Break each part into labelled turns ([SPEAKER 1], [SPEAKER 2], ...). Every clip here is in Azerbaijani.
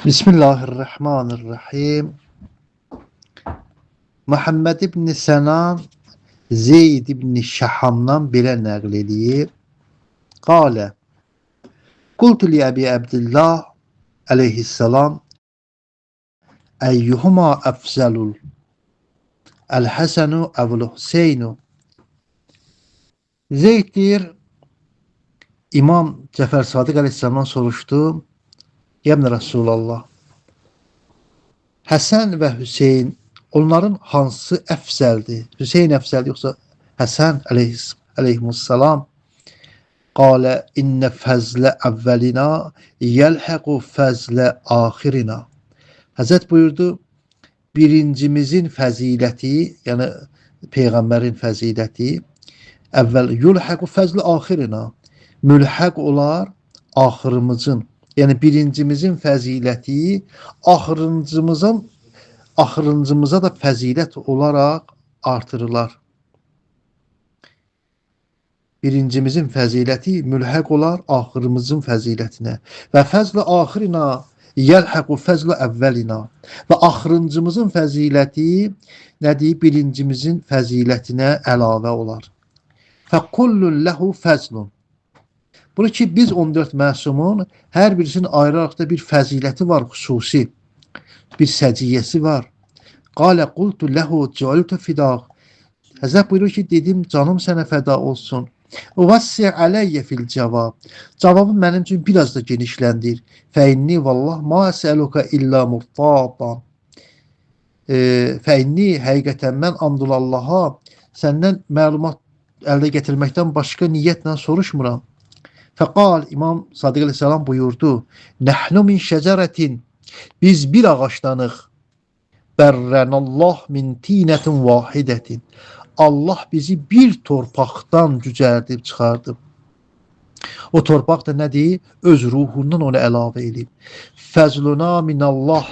[SPEAKER 1] Bismillahirrahmanirrahim. Muhammed ibn Sənan Zeyd ibn Şahamdan belə nəql eləyir. Qalə Qultu li Əbi Əbdillah əleyhissalam Əyyuhuma əfzəlul Əl-Həsənu əvl Hüseynu. Zeyd deyir, İmam Cəfər Sadiq əleyhissalamdan soruşdu: Yəbn Rəsulallah, Həsən və Hüseyn, onların hansı əfzəldir? Hüseyn əfzəldir yoxsa Həsən əleyhissalam? Qalə innə fəzlə əvvəlina yəlhəqu fəzlə axirina. Həzrət buyurdu, birincimizin fəziləti, yəni Peyğəmbərin fəziləti, əvvəl yulhəqu fəzlə axirina, mülhəq olar axırımızın. Yəni birincimizin fəziləti axırıncımıza da fəzilət olaraq artırılar. Birincimizin fəziləti mülhəq olar axırımızın fəzilətinə. Və fəzlə axirina yəlhəqu fəzlə əvvəlina. Və axırıncımızın fəziləti nədir? Birincimizin fəzilətinə əlavə olar. Fəkullun lehu fəzlun. Bunu ki, biz 14 məsumun hər birisinin ayrı-ayrılıqda da bir fəziləti var, xüsusi bir səciyyəsi var. Qalə qultu lehu cu'iltu fidaq. Həzrət buyurur ki, dedim, canım sənə fəda olsun. Vassi aleyyə fil cavab. Cavabı mənim üçün biraz da genişləndir. Fə inni vallah ma əsəluka illə murtaban. Fə inni həqiqətən mən and ola Allaha səndən məlumat əldə gətirməkdən başqa niyyətlə soruşmuram. Fəqal İmam Sadiq əleyhissalam buyurdu: Nəhnu min şəcərətin, biz bir ağacdanıq. Bərrənallah min tinətin vahidətin. Allah bizi bir torpaqdan cücərdib çıxardıb. O torpaq da nədir? Öz ruhundan onu əlavə edib. Fəzluna minallah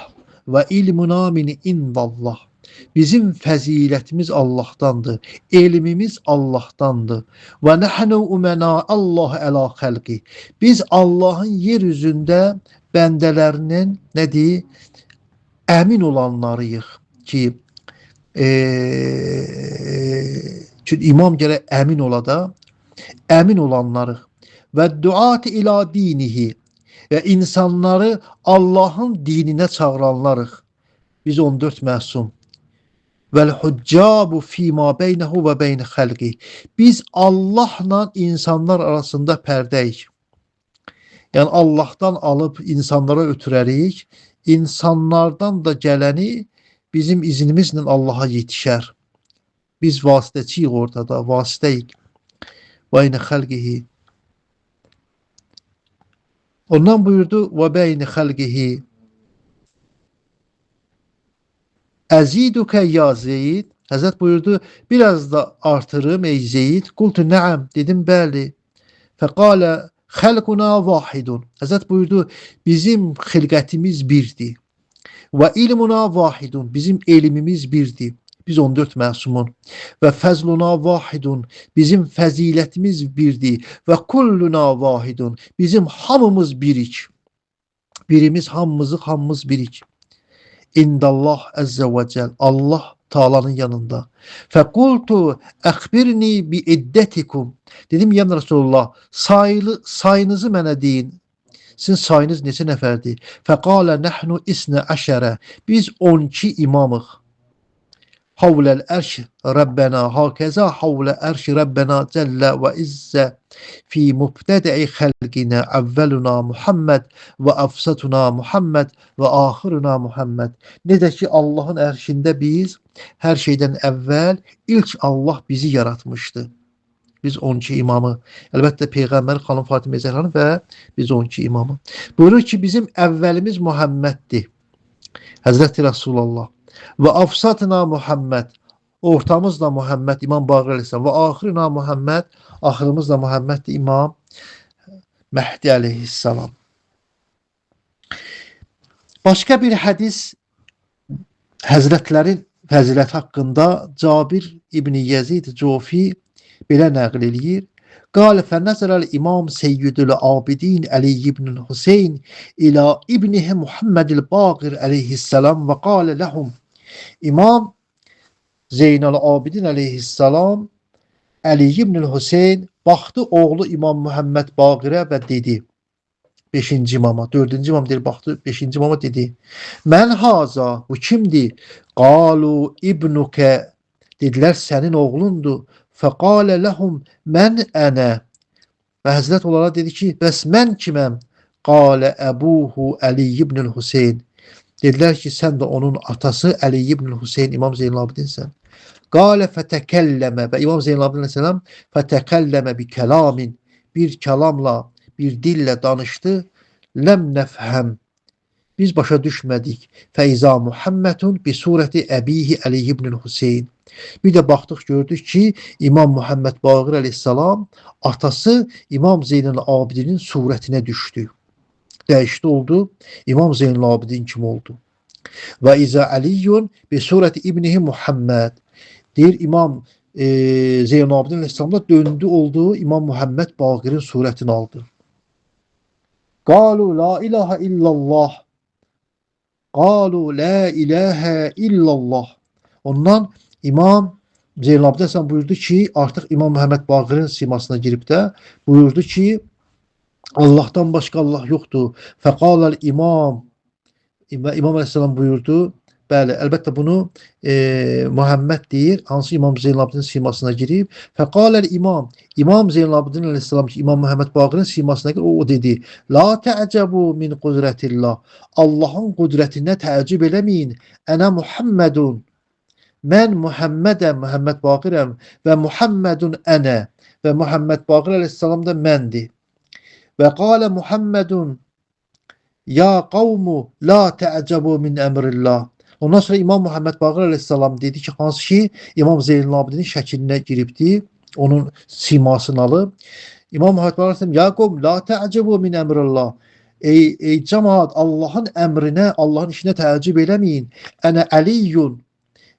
[SPEAKER 1] və ilmuna min indallah. Bizim fəzilətimiz Allahdandır, elmimiz Allahdandır. Və nəhnu umena Allah əla xəlqi. Biz Allahın yer üzündə bəndələrinin nədir? Əmin olanlarıyıq ki, çünki imam gərək əmin ola da, əmin olanlarıq. Və duat ila dinihi, və insanları Allahın dininə çağıranlarıq. Biz 14 məsum. Vəl hüccabu fīmā beynehu və beyni xəlqi. Biz Allahla insanlar arasında pərdəyik. Yəni Allahdan alıb insanlara ötürərik. İnsanlardan da gələni bizim iznimizlə Allaha yetişər. Biz vasitəçiyik ortada, vasitəyik. Və eyni xəlqihi. Ondan buyurdu və beyni xəlqihi. Əzidukə ya Zeyd. Həzrət buyurdu, biraz da artırım ey Zeyd. Qultu nəam, dedim bəli. Fəqalə xəlquna vahidun. Həzrət buyurdu, bizim xilqətimiz birdir. Və ilmuna vahidun. Bizim elmimiz birdir. Biz 14 məsumun. Və fəzluna vahidun. Bizim fəzilətimiz birdir. Və kulluna vahidun. Bizim hamımız birik. Birimiz hamımızı, hamımız birik. İndallah əzzə və cəl. Allah Taala'nın yanında. Fəqultu əxbirni bi iddətikum. Dedim ya Resulullah, sayınızı mənə deyin. Sizin sayınız neçə nəfərdir? Fəqalə nəhnu isnə əşərə. Biz 12 imamıq. Havləl ərş Rəbbənə hakəzə havlə ərş Rəbbənə cəllə və izzə fi mübtədəi xəlqinə əvvəluna Muhammed və əfsatuna Muhammed və axiruna Muhammed. Necə ki Allahın ərşində biz hər şeydən əvvəl ilk Allah bizi yaratmışdı. Biz 12 imamı. Əlbəttə Peyğəmbər xanım Fatimə Zəhranı və biz 12 imamı. Buyurur ki bizim əvvəlimiz Muhammeddir. Həzrəti Rəsulallah. Və afsatına Muhammed. Ortamız da Muhammed, İmam Baqir əleyhissalam. Və axirina Muhammed, axırımız da Muhammeddir, İmam Məhdi əleyhissalam. Başqa bir hədis həzrətlərin fəziləti haqqında Cabir İbni Yezid Cofi belə nəql eləyir. Qal fənəzərəl İmam Seyyidül Abidin Əli ibn Hüseyn ilə ibnihi Muhammedil Baqir əleyhissalam və qalə ləhum. İmam Zeynəl Abidin əleyhissalam Əli ibn Hüseyn baxdı oğlu İmam Muhammed Baqirə və dedi. 5-ci imama, 4-cü imam deyir, baxdı 5-ci imama dedi. Mən haza, bu kimdir? Qalu ibnukə, dedilər sənin oğlundur. Fəqalə ləhum mən ənə. Və Həzrət onlara dedi ki, bəs mən kiməm? Qalə əbuhu Əli ibn Hüseyn. Dedilər ki, sən də onun atası Əli ibn Hüseyn, İmam Zeynəl Abidinsən. Qalə fətəkəlləmə və İmam Zeynəl Abidin əleyhissalam fətəkəlləmə bi kəlamin, bir kəlamla, bir dillə danışdı. Ləm nəfhəm. Biz başa düşmədik. Fəiza Muhammedun bi surəti əbihi Əli ibn Hüseyn. Bir də baxdıq, gördük ki, İmam Muhammed Baqir əleyhissalam atası İmam Zeynəl Abidinin surətinə düşdü. Dəyişdi oldu. İmam Zeynəl Abidin kim oldu? Və İza Əliyyun bi surəti ibnihi Muhammed. Deyir İmam Zeynəl Abidin əleyhissalam da döndü oldu. İmam Muhammed Baqirin surətini aldı. Qalu la ilahe illallah. Qalu la ilahe illallah. Ondan İmam Zeynəl Abidin əleyhissalam buyurdu ki, artıq İmam Muhammed Baqirin simasına girib də buyurdu ki, Allahdan başqa Allah yoxdur. Fəqaləl imam, İmam Əleyhisselam buyurdu. Bəli, əlbəttə bunu Muhammed deyir, hansı İmam Zeynəl Abidin simasına girib. Fəqaləl imam, İmam Zeynəl Abidin Əleyhisselam ki, İmam Muhammed Baqirin simasına girib, o dedi: La tə'cəbu min qudrətillah. Allahın qudrətinə təəccüb eləməyin. Ənə Muhammedun. Mən Muhammedəm, Muhammed Baqirəm və Muhammedun ənə və Muhammed Baqir Əleyhisselam da məndir. Və qalə Muhammedun ya qavmu la tə'cəbu min əmrillah. Ondan sonra İmam Muhammed Baqir əleyhissalam dedi ki, hansı ki İmam Zeynəl Abidinin şəklinə giribdi, onun simasını alıb. İmam Muhammed Baqir əleyhissalam ya qavm la tə'cəbu min əmrillah. Ey cəmaat, Allahın əmrinə, Allahın işinə təəccüb eləməyin. Ənə Əliyyun.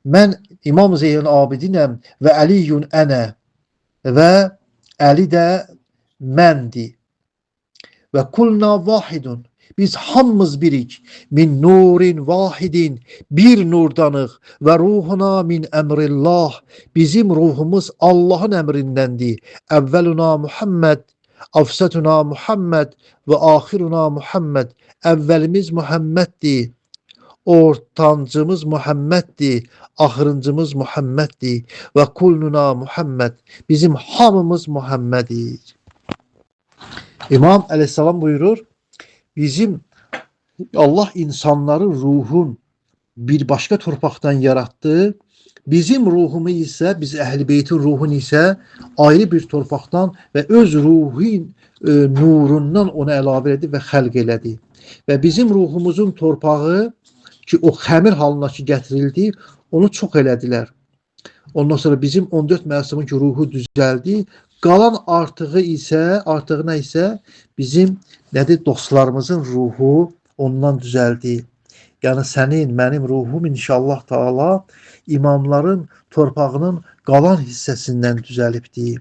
[SPEAKER 1] Mən İmam Zeynəl Abidinəm və Əliyyun ənə və Əli də məndir. Və kulna vahidun. Biz hamımız birik. Min nurin vahidin. Bir nurdanıq. Və ruhuna min əmrillah. Bizim ruhumuz Allahın əmrindəndir. Əvvəluna Muhammed, afsətuna Muhammed və axiruna Muhammed. Əvvəlimiz Muhammeddir. Ortancımız Muhammeddir. Axırıncımız Muhammeddir. Və kulnuna Muhammed. Bizim hamımız Muhammedik. İmam Əleyhisselam buyurur, bizim Allah insanları ruhun bir başqa torpaqdan yaratdı. Bizim ruhumu isə, biz Əhl-i Beytin ruhunu isə ayrı bir torpaqdan və öz ruhun nurundan ona əlavə elədi və xəlq elədi. Və bizim ruhumuzun torpağı ki, o xəmir halına ki gətirildi, onu çox elədilər. Ondan sonra bizim 14 məsumun ki ruhu düzəldi. Qalan artığı isə, artığına isə bizim nədir dostlarımızın ruhu ondan düzəldi. Yəni sənin, mənim ruhum inşallah taala imamların torpağının qalan hissəsindən düzəlibdi.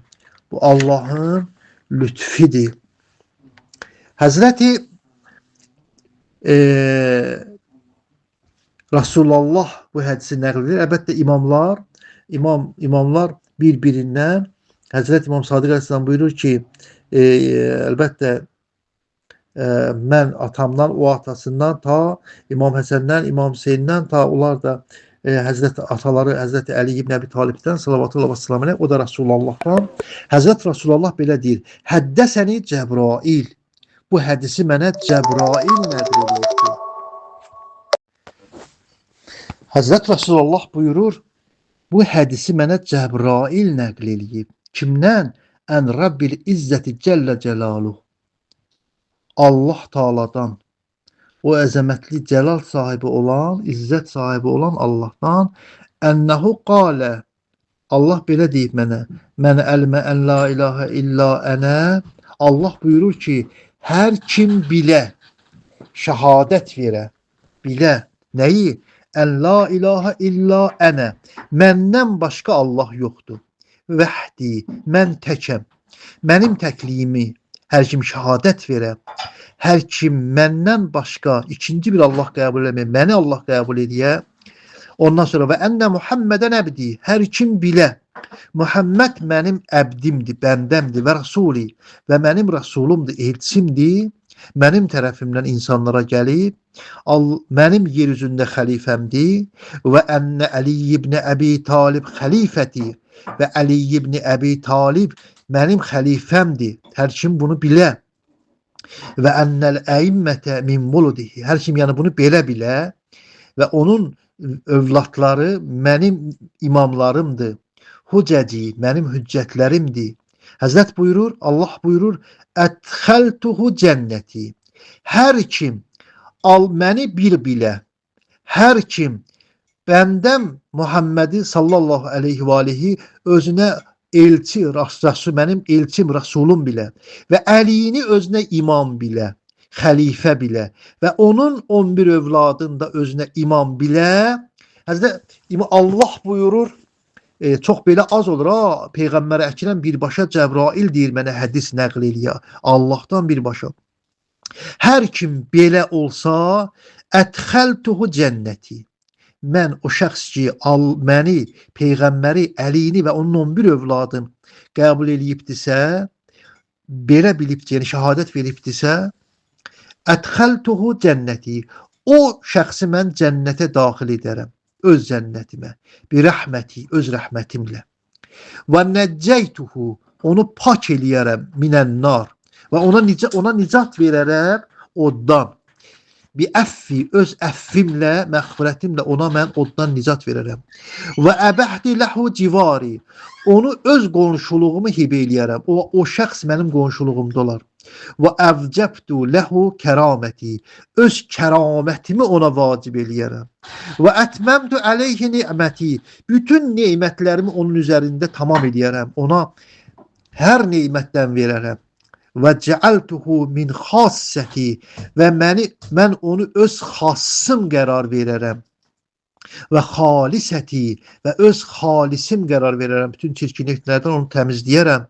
[SPEAKER 1] Bu Allahın lütfidir. Həzrəti Rasulullah bu hədisi nəql edir. Əlbəttə imamlar, imamlar bir-birindən Həzrət İmam Sadiq Əleyhisselam buyurur ki, əlbəttə mən atamdan, o atasından ta İmam Həsəndən, İmam Hüseyndən ta onlar da Həzrət ataları Həzrət Əli ibn Əbi Talibdən salavatullah və salam əleyh, o da Rasulullahdan. Həzrət Rasulullah belə deyir: Həddəsəni Cəbrail. Bu hədisi mənə Cəbrail nəql edibdir. Həzrət Rasulullah buyurur: Bu hədisi mənə Cəbrail nəql eləyib. Kimdən? Ən Rabbil İzzəti Cəllə Cəlaluh. Allah Taala'dan. O əzəmətli cəlal sahibi olan, izzət sahibi olan Allahdan. Ənəhu qalə. Allah belə deyib mənə. Mən əlmə ən la ilahə illa ənə. Allah buyurur ki, hər kim bilə, şəhadət verə, bilə nəyi? Ən la ilahə illa ənə. Məndən başqa Allah yoxdur. Vəhdi, mən təkəm. Mənim təkliyimi hər kim şəhadət verə, hər kim məndən başqa ikinci bir Allah qəbul eləmir, məni Allah qəbul eləyə. Ondan sonra və ennə Muhammedən əbdi, hər kim bilə Muhammed mənim əbdimdir, bəndəmdir və rəsuli və mənim rəsulumdur, elçimdir, mənim tərəfimdən insanlara gəlib, mənim yer üzündə xəlifəmdir və ennə Əli ibn Əbi Talib xəlifəti və Əli ibn Əbi Talib mənim xəlifəmdir. Hər kim bunu bilə. Və ennəl əimmətə min muludihi. Hər kim yəni bunu belə bilə və onun övladları mənim imamlarımdır. Hucəci, mənim hüccətlərimdir. Həzrət buyurur, Allah buyurur, ədxəltuhu cənnəti. Hər kim al məni bir bilə, hər kim bəndəm Muhammədi sallallahu əleyhi və alihi özünə elçi, rəsul, mənim elçim, rəsulum bilə və Əlini özünə imam bilə, xəlifə bilə və onun 11 övladını da özünə imam bilə. Həzrət Allah buyurur, çox belə az olur ha, Peyğəmbər Əkrəm birbaşa Cəbrail deyir mənə hədis nəql eləyə, Allahdan birbaşa. Hər kim belə olsa, ədxəltuhu cənnəti. Mən o şəxs ki, məni, Peyğəmbəri, Əlini və onun 11 övladını qəbul eləyibdisə, belə bilibdi, yəni şəhadət veribdisə, ədxəltuhu cənnəti. O şəxsi mən cənnətə daxil edərəm, öz cənnətimə, bir rəhməti, öz rəhmətimlə. Və nəccəytuhu, onu pak eləyərəm minən nar və ona nicat verərəm oddan. Bi əffi, öz əffimlə, məğfirətimlə ona mən oddan nicat verərəm. Və əbəhdi ləhu civari, onu öz qonşuluğumu hibə eləyərəm. O şəxs mənim qonşuluğumda olar. Və əvcəbtu ləhu kəraməti, öz kəramətimi ona vacib eləyərəm. Və ətməmtu əleyhi ni'məti, bütün nemətlərimi onun üzərində tamam eləyərəm. Ona hər nemətdən verərəm. Və cealtuhu min xassəti və mən onu öz xassım qərar verərəm. Və xalisəti və öz xalisim qərar verərəm. Bütün çirkinliklərdən onu təmizləyərəm.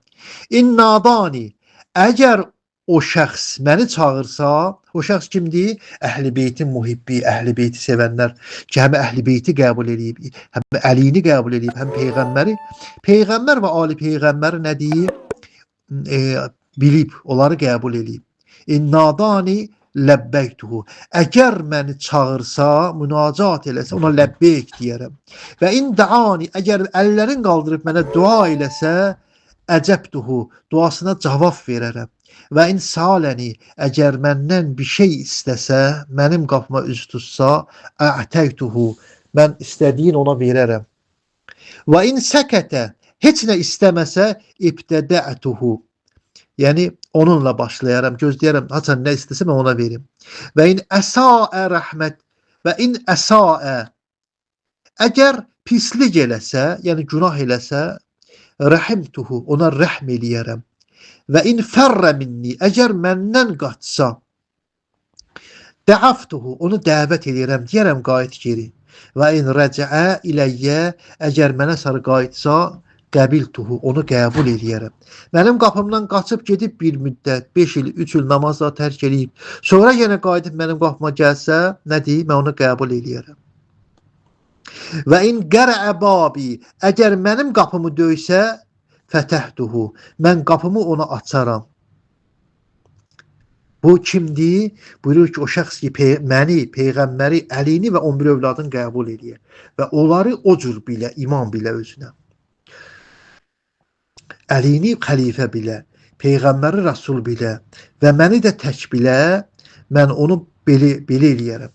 [SPEAKER 1] İnnadani, əgər o şəxs məni çağırsa, o şəxs kimdir? Əhl-i Beytin muhibbi, Əhl-i Beyti sevənlər ki, həm Əhl-i Beyti qəbul eləyib, həm Əlini qəbul eləyib, həm Peyğəmbəri. Peyğəmbər və ali Peyğəmbəri nə deyib? Bilib, onları qəbul eləyib. İnnadani ləbbeytuhu. Əgər məni çağırsa, münacat eləsə, ona ləbbeyk deyərəm. Və in daani, əgər əllərin qaldırıb mənə dua eləsə, əcəbtuhu, duasına cavab verərəm. Və in saləni, əgər məndən bir şey istəsə, mənim qapıma üz tutsa, ətəytuhu, mən istədiyin ona verərəm. Və in səkətə, heç nə istəməsə, ibtədətuhu. Yəni, onunla başlayaram, gözləyərəm, haçan nə istəsə mən ona verim. Və in əsaə rəhmət, və in əsaə, əgər pislik eləsə, yəni günah eləsə, rəhimtuhu, ona rəhm eləyərəm. Və in fərrə minni, əgər məndən qaçsa, dəaftuhu, onu dəvət eləyərəm, deyərəm qayıt geri. Və in rəcəə iləyyə, əgər mənə sarı qayıtsa, qəbiltuhu, onu qəbul eləyərəm. Mənim qapımdan qaçıb gedib bir müddət, 5 il, 3 il namazla tərk eləyib, sonra yenə qayıdıb mənim qapıma gəlsə, nə deyim, mən onu qəbul eləyərəm. Və in qərəə babi, əgər mənim qapımı döysə, fətəhtuhu, mən qapımı ona açaram. Bu kimdir? Buyurur ki, o şəxs ki, məni, Peyğəmbəri, Əlini və 11 övladını qəbul eləyər və onları o cür bilə, imam bilə özünə. Əlini xəlifə bilə, Peyğəmbəri rəsul bilə və məni də tək bilə, mən onu belə eləyərəm.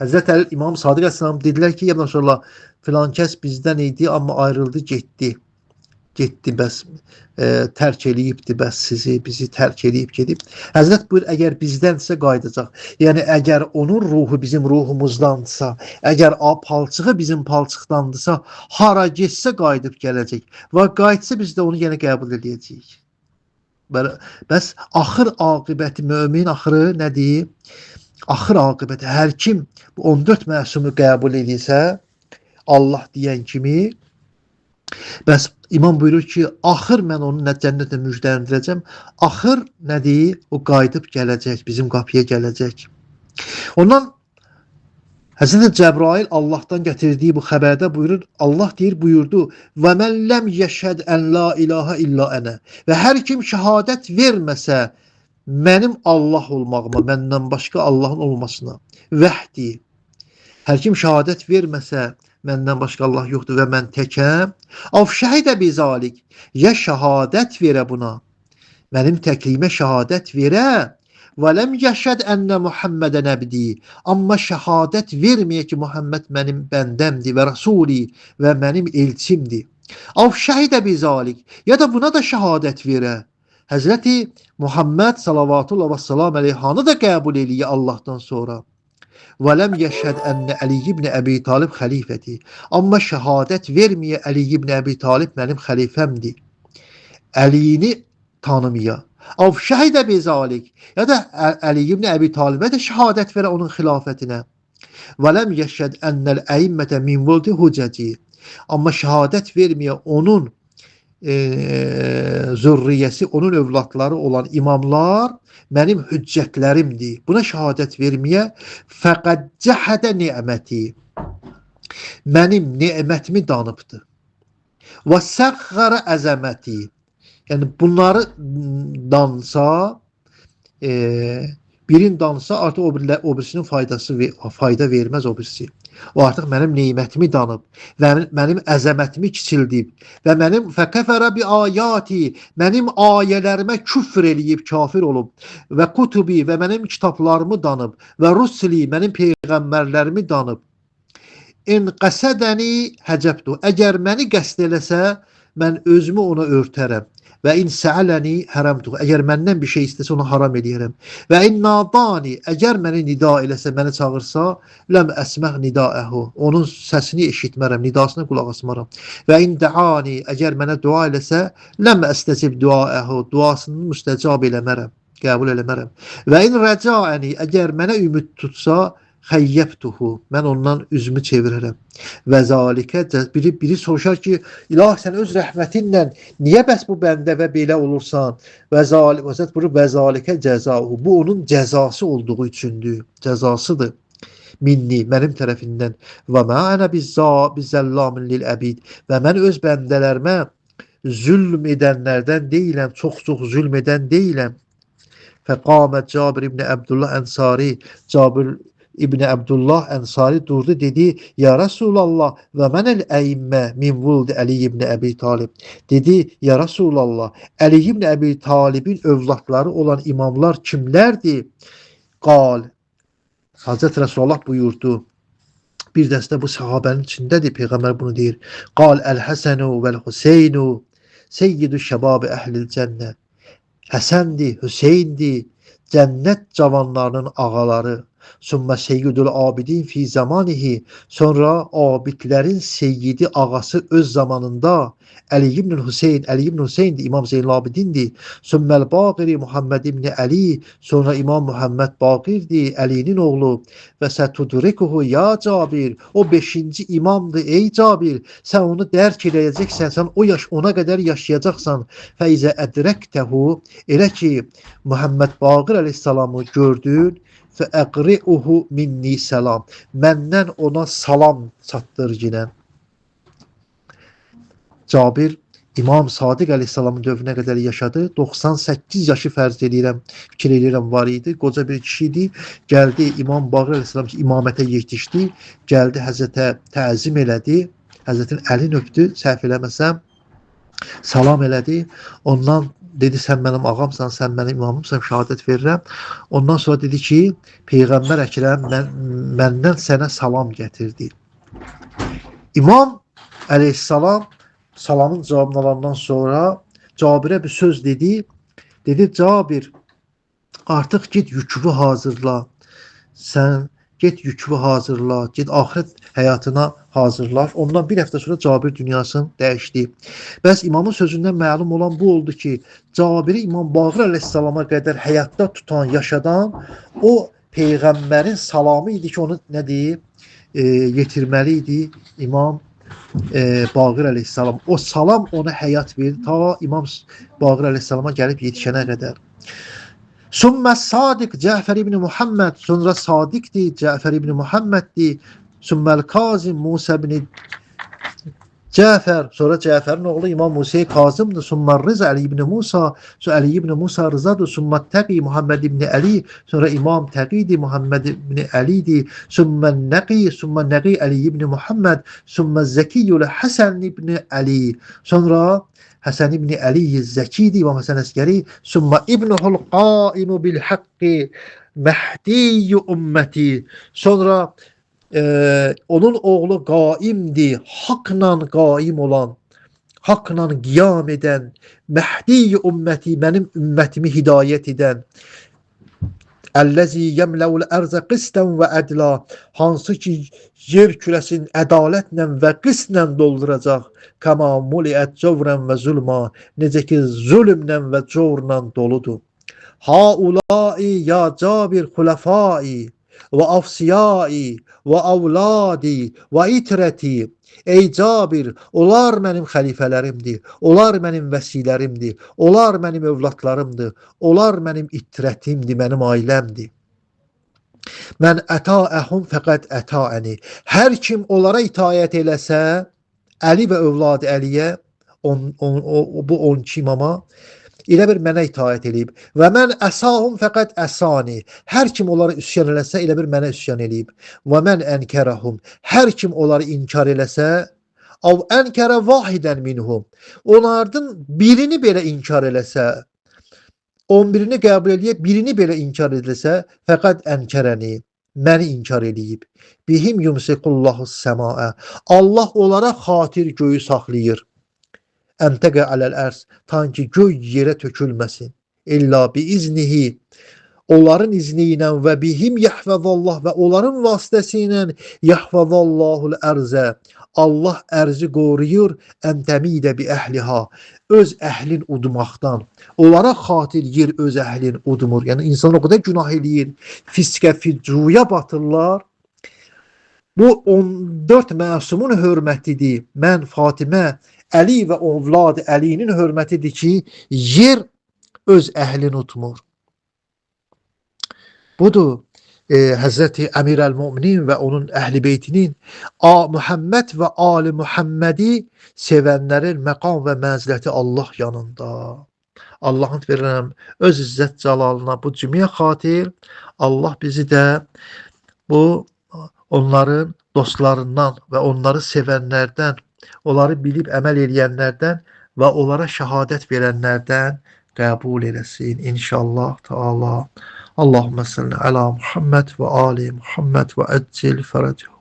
[SPEAKER 1] Həzrət Əli İmam Sadiq əleyhissalam dedilər ki, ya Rəsulullah, filan kəs bizdən idi, amma ayrıldı, getdi. Getdi, bəs tərk eləyibdi, bəs sizi, bizi tərk eləyib gedib. Həzrət buyur, əgər bizdənsə qayıdacaq. Yəni, əgər onun ruhu bizim ruhumuzdandırsa, əgər palçığı bizim palçıqdandırsa, hara getsə qayıdıb gələcək. Və qayıtsa biz də onu yenə qəbul eləyəcəyik. Bəs axır aqibəti mömin axırı nədir? Axır aqibəti hər kim bu 14 məsumu qəbul edirsə, Allah deyən kimi Bəs imam buyurur ki, axır mən onu nə cənnətlə müjdələndirəcəm. Axır nədir? O qayıdıb gələcək, bizim qapıya gələcək. Ondan Həzrəti Cəbrail Allahdan gətirdiyi bu xəbərdə buyurur, Allah deyir, buyurdu: "Və men lem yeşhed en la ilahe illa ene." Və hər kim şəhadət verməsə mənim Allah olmağıma, məndən başqa Allahın olmasına, vəhdi. Hər kim şəhadət verməsə məndən başqa Allah yoxdur və mən təkəm. Av şəhidə bizalik. Ya şəhadət verə buna. Mənim təkliyimə şəhadət verə. Və ləm yeşhed enne Muhammeden əbdi. Amma şəhadət verməyə ki, Muhammed mənim bəndəmdir və rəsuli və mənim elçimdir. Av şəhidə bizalik. Ya da buna da şəhadət verə. Həzrəti Muhammed salavatullah və salam əleyhanı da qəbul eləyə Allahdan sonra. Və ləm yeşhed enne Əli ibn Əbi Talib xəlifəti. Amma şəhadət verməyə Əli ibn Əbi Talib mənim xəlifəmdir. Əlini tanımaya. Av şəhidə bizalik. Ya da Əli ibn Əbi Talibə də şəhadət verə onun xilafətinə. Və ləm yeşhed ennel əimmətə min vuldi hucəci. Amma şəhadət verməyə onun zürriyyəsi, onun övladları olan imamlar mənim hüccətlərimdir. Buna şəhadət verməyə fəqəd cəhədə ni'məti. Mənim nemətimi danıbdır. Və səxxərə əzəməti. Yəni bunları dansa, birin dansa artıq o birisinin faydası fayda verməz o birisi. O artıq mənim nemətimi danıb və mənim əzəmətimi kiçildib və mənim fəkəfərə bi ayati, mənim ayələrimə küfr eləyib, kafir olub və kutubi və mənim kitablarımı danıb və rusuli, mənim peyğəmbərlərimi danıb. İn qəsədəni həcəbtu. Əgər məni qəsd eləsə, mən özümü ona örtərəm. Və in səələni hərəmtu. Əgər məndən bir şey istəsə, onu haram eləyərəm. Və in nadani, əgər məni nida eləsə, məni çağırsa, ləm əsməh nidaəhu. Onun səsini eşitmərəm, nidasına qulaq asmaram. Və in dəani, əgər mənə dua eləsə, ləm əstəcib duaəhu. Duasını müstəcab eləmərəm, qəbul eləmərəm. Və in rəcaəni, əgər mənə ümid tutsa, xəyyəbtuhu, mən ondan üzümü çevirərəm. Və zalikə, biri soruşar ki, ilah sən öz rəhmətinlə niyə bəs bu bəndə və belə olursan? Və zalik, buyurur, və zalikə cəzahu. Bu onun cəzası olduğu üçündür. Cəzasıdır. Minni, mənim tərəfindən. Və mə ənə bizzəllamin lil əbid. Və mən öz bəndələrimə zülm edənlərdən deyiləm, çox-çox zülm edən deyiləm. Fəqamət Cabir ibn Əbdullah Ənsari, Cabir İbni Əbdullah Ənsari durdu, dedi: Ya Rəsulallah, və mənəl əimmə min vuldi Əli ibn Əbi Talib. Dedi: Ya Rəsulallah, Əli ibn Əbi Talibin övladları olan imamlar kimlərdir? Qal. Hazreti Rəsulallah buyurdu. Bir dəstə bu sahabənin içindədir, Peyğəmbər bunu deyir. Qal əl-Həsənu vəl-Hüseynu seyyidü şəbabi əhlil cənnə. Həsəndir, Hüseyndir, cənnət cavanlarının ağaları. Sümmə seyyidül abidin fi zamanihi. Sonra abidlərin seyyidi, ağası öz zamanında Əli ibn Hüseyn, Əli ibn Hüseyndir, İmam Zeynül Abidindir. Sümməl Baqiri Muhammed ibn Əli, sonra İmam Muhammed Baqirdir, Əlinin oğlu. Və sətudrikuhu ya Cabir, o 5-ci imamdır ey Cabir, sən onu dərk eləyəcəksən, sən o yaş ona qədər yaşayacaqsan. Fəizə ədrəktəhu, elə ki Muhammed Baqir əleyhissalamı gördün, fəəqri'uhu minni səlam. Məndən ona salam çatdır yenə. Cabir İmam Sadiq əleyhissalamın dövrünə qədər yaşadı. 98 yaşı fərz eləyirəm, fikir eləyirəm var idi. Qoca bir kişi idi. Gəldi İmam Baqir əleyhissalam ki, imamətə yetişdi. Gəldi Həzrətə təzim elədi. Həzrətin əlini öpdü, səhv eləməsəm. Salam elədi. Ondan dedi, sən mənim ağamsan, sən mənim imamımsan, şəhadət verirəm. Ondan sonra dedi ki, Peyğəmbər Əkrəm məndən sənə salam gətirdi. İmam əleyhissalam salamın cavabını alandan sonra Cabirə bir söz dedi. Dedi, Cabir, artıq get yükünü hazırla. Sən get yükünü hazırla, get axirət həyatına hazırlaş. Ondan bir həftə sonra Cabir dünyasını dəyişdi. Bəs imamın sözündən məlum olan bu oldu ki, Cabiri İmam Baqir əleyhissalama qədər həyatda tutan, yaşadan o Peyğəmbərin salamı idi ki, onu nə deyib? Yetirməli idi İmam Baqir əleyhissalam. O salam ona həyat verir ta İmam Baqir əleyhissalama gəlib yetişənə qədər. Sümmə Sadiq Cəfər ibn Muhammed, sonra Sadiqdir, Cəfər ibn Muhammeddir. Sümməl Kazim Musa ibn Cəfər, sonra Cəfərin oğlu İmam Musa Kazımdır. Sümmə Rıza Əli ibn Musa, sonra Əli ibn Musa Rızadır. Sümmə Təqi Muhammed ibn Əli, sonra İmam Təqidir, Muhammed ibn Əlidir. Sümmə Nəqi, sümmə Nəqi Əli ibn Muhammed, sümmə Zəkiyyül Həsən ibn Əli. Sonra Həsən ibn Əli Zəkidir, İmam Həsən Əskəri. Sümmə İbnuhul Qaimu bil Haqqi Məhdiyyü ümməti. Sonra onun oğlu qaimdir, haqla qaim olan, haqla qiyam edən, Məhdi ümməti, mənim ümmətimi hidayət edən, Əlləzi yəmləul ərzə qistən və ədla, hansı ki yer kürəsini ədalətlə və qistlə dolduracaq, kəma muliət cövrən və zulma, necə ki zülmlə və cövrlə doludur. Haulai ya Cabir xulafai və afsiyai və avladi və itrəti. Ey Cabir, onlar mənim xəlifələrimdir, onlar mənim vəsilərimdir, onlar mənim övladlarımdır, onlar mənim itrətimdir, mənim ailəmdir. Mən ətəəhum fəqət ətəəni. Hər kim onlara itaət eləsə, Əli və övladı Əliyə, bu 12 imama, elə bir mənə itaət eləyib. Və mən əsahum fəqət əsani. Hər kim onlara üsyan eləsə, elə bir mənə üsyan eləyib. Və mən ənkərəhum. Hər kim onları inkar eləsə, av ənkərə vahidən minhum. Onlardan birini belə inkar eləsə, 11-ini qəbul eləyib, birini belə inkar eləsə, fəqət ənkərəni, məni inkar eləyib. Bihim yumsikullahu səmaə. Allah onlara xatir göyü saxlayır. Əntəqə aləl ərs, ta ki göy yerə tökülməsin. İlla bi iznihi, onların izni ilə və bihim yəhvəzallah və onların vasitəsi ilə yəhvəzallahul ərzə. Allah ərzi qoruyur, əntəmidə bi əhliha, öz əhlin udmaqdan. Onlara xatir yer öz əhlin udmur. Yəni insan o qədər günah eləyir, fiskə, ficuya batırlar. Bu 14 məsumun hörmətidir. Mən Fatimə, Əli və ovlad Əlinin hörmətidir ki, yer öz əhlini unutmur. Budur Həzrəti Əmir əl-Müminin və onun əhl-i beytinin Muhammed və Ali Muhammedi sevənlərin məqam və mənziləti Allah yanında. Allahın verirəm öz izzət cəlalına bu cümiyə xatir Allah bizi də bu onların dostlarından və onları sevənlərdən, onları bilib əməl eləyənlərdən və onlara şəhadət verənlərdən qəbul eləsin inşallah taala. Allahümme salli ala Muhammed və ali Muhammed və əccil fərəcəhu.